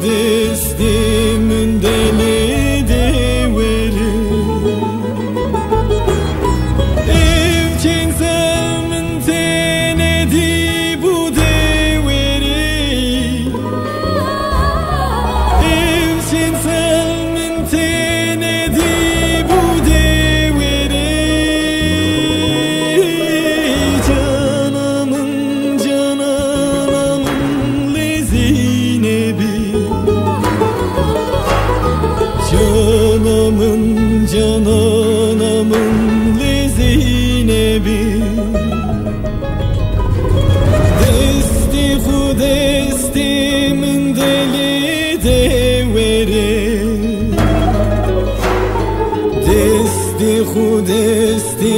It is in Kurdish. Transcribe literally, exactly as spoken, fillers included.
Destê min delê dê were. Ev çend sal min têne dî bû dê were. Ev çend sal min têne dî bû dê were. Cana min, canana min lê Zeynebî. Cana min, canana min lê Zeynebî. Destê xwe destê min delê de were. Destê xwe destê